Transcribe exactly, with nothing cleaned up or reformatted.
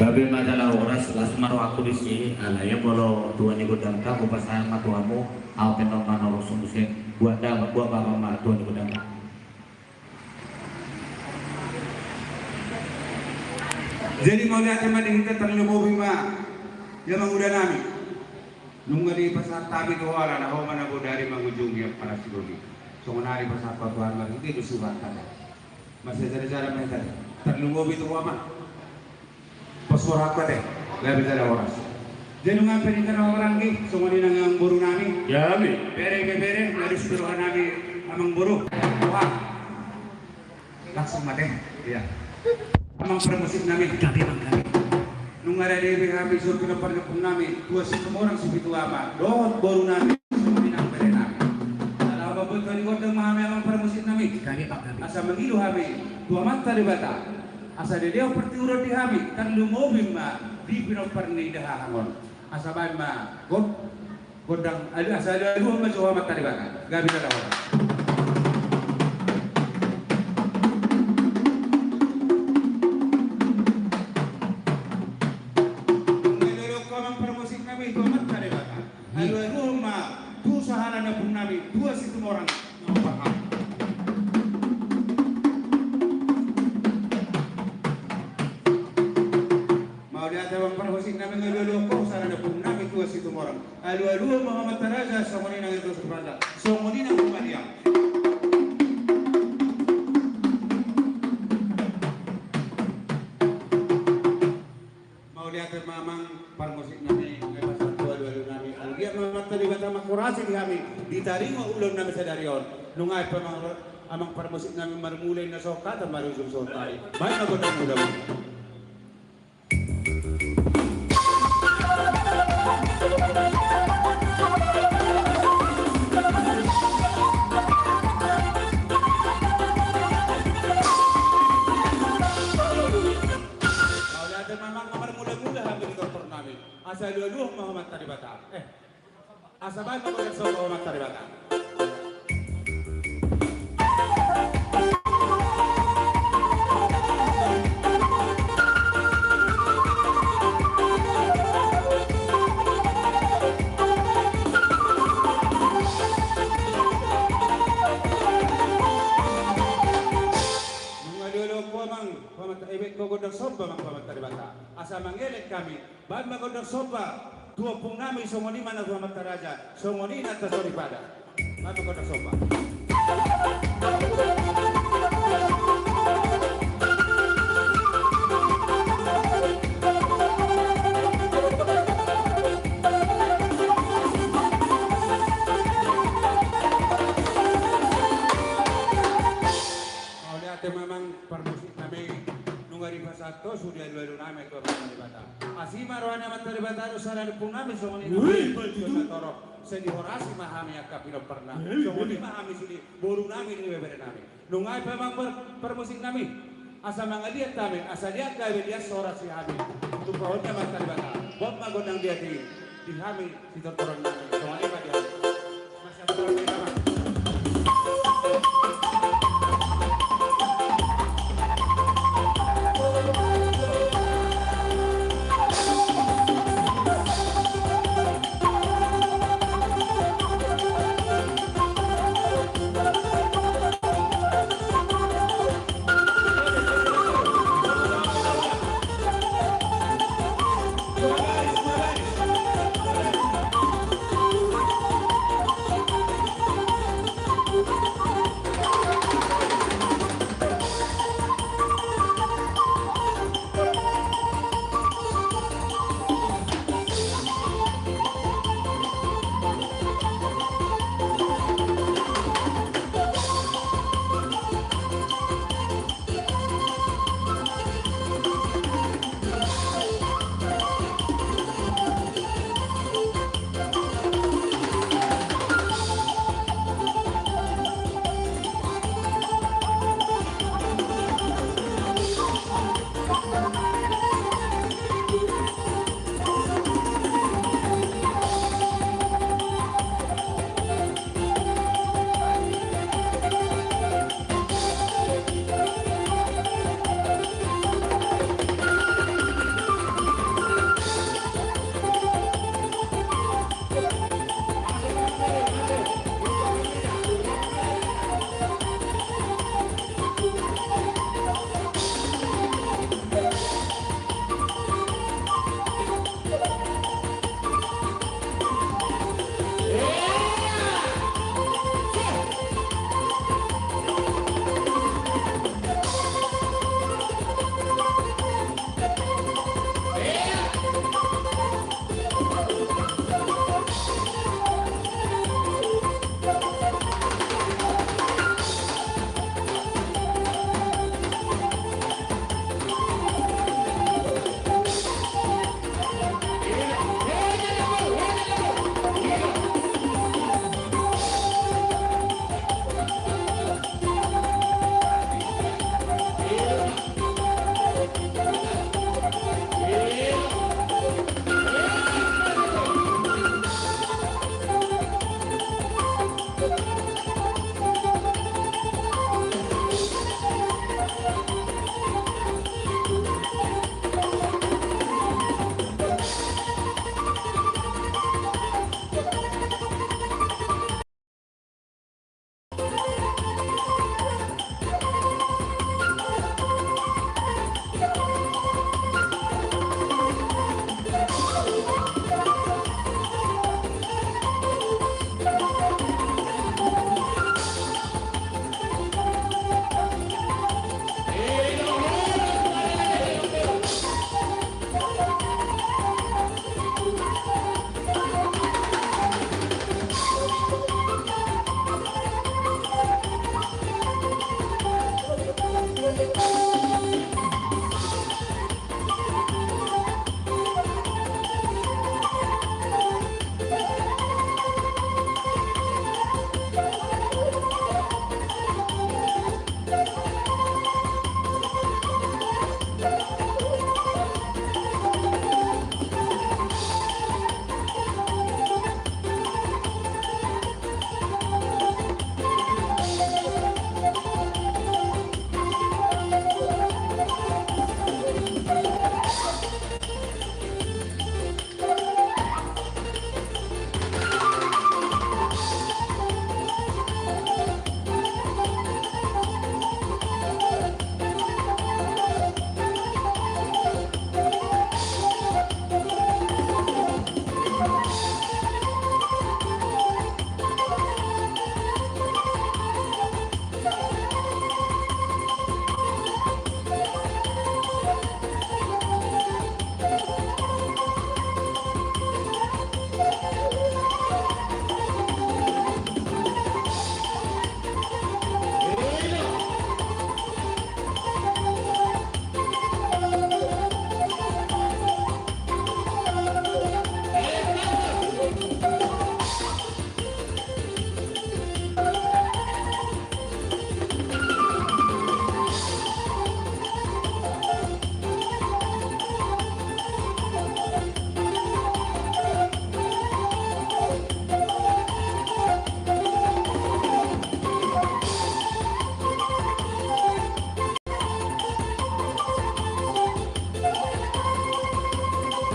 Gabe ma jala horas, las ma rohangku disi, alai ia molo tua ni godangta hupasahat ma tu hamu, au pe na manurus muse, buat da, buat ma tua ni godangta. Jadi mauliate ma di hita, tarlumobi ma di amanguda nami. Nunga dipasahat hami tu ho, alana ho ma na bodari mangujungi ampara sidoli. Songon na dipasahat Tuhan ma, hita do surat kada. Masih jara-jara ma hita. Tarlumobi tu ho ma. Pos rohangku ate, gabe jala horas. Jadi nunga pe di hita na maranggi, songon i nang amang boru nami. Gabe. Bere, bere, bere, na dos tu roha nami amang boru. Wah. Langsung ma ate. Iya. Amang parmusik nami. Gabe, amang, gabe. Nunga rade be hami suhut pinompar ni ompung nami, tua Situmorang Sipitu Ama dohot boru nami, songon i nang bere nami. Jala mamboto ni gondang ma hami amang parmusik nami. Gabe, amang, gabe. Asa mangido hami tu Amanta Debata. Asa didok partuburan di hami, tarlumobi ma di pinompar ni dahahang on. Asa baen ma gon-, gondang, alu, asa alu-aluhon ma jo Amanta Debata. Gabe jala horas. Alu-aluhon ma amang parmusik nami tu Amanta Debata. Alu-aluhon ma tu sahala ni ompung nami, tua Situmorang. Mauliate amang parmusik nami, alu-aluhon ma tu sahala ni ompung nami, tua Situmorang. Alu-aluhon ma Amanta Raja, songon i nang ito sipanda. Songon i nang pamadian. Mauliate ma amang parmusik nami, nunga dipasahat tu alu-alu nami. Alualu ma Amanta Debata manghorasi di hami, di taringot ulaon nami sadari on. Nunga pe amang, amang parmusik nami marmula inna so hata marujung so tali. Baen ma gondang mula. Mauliate ma amang, marmula-mula hami di tortor nami. Asa alu-aluhon ma Amanta Debata. Eh. Asa baen ma gondang somba Amanta Debata. Nunga dioloi ho amang, Amanta, eh, baen ho gondang somba amang Amanta Debata. Asa mangelek hami. Baen ma gondang somba tu ompung nami, songon i ma nang tu Amanta Raja, songon i nang tu soripada. Baen ma gondang somba. Mauliate ma amang parmusik nami, nunga dipasahat ho sude alu-alu nami tu Amanta Debata. Asi ma roha ni Amanta Debata dohot sahala ni ompung nami, songon i nang. Wih, baik itu. Torop, sai dihorasi ma hami angka pinomparna. Wih, songon i ma hami sude boru nami, ibebere nami. Nunga pe amang par-, parmusik nami. Asa mangaliat hami, asa liat gabe liat so horas hami. Tumpahon ni Amanta Debata. Baen ma gondang liat i di hami sitortoron nami. Songon i ma di hami. Masa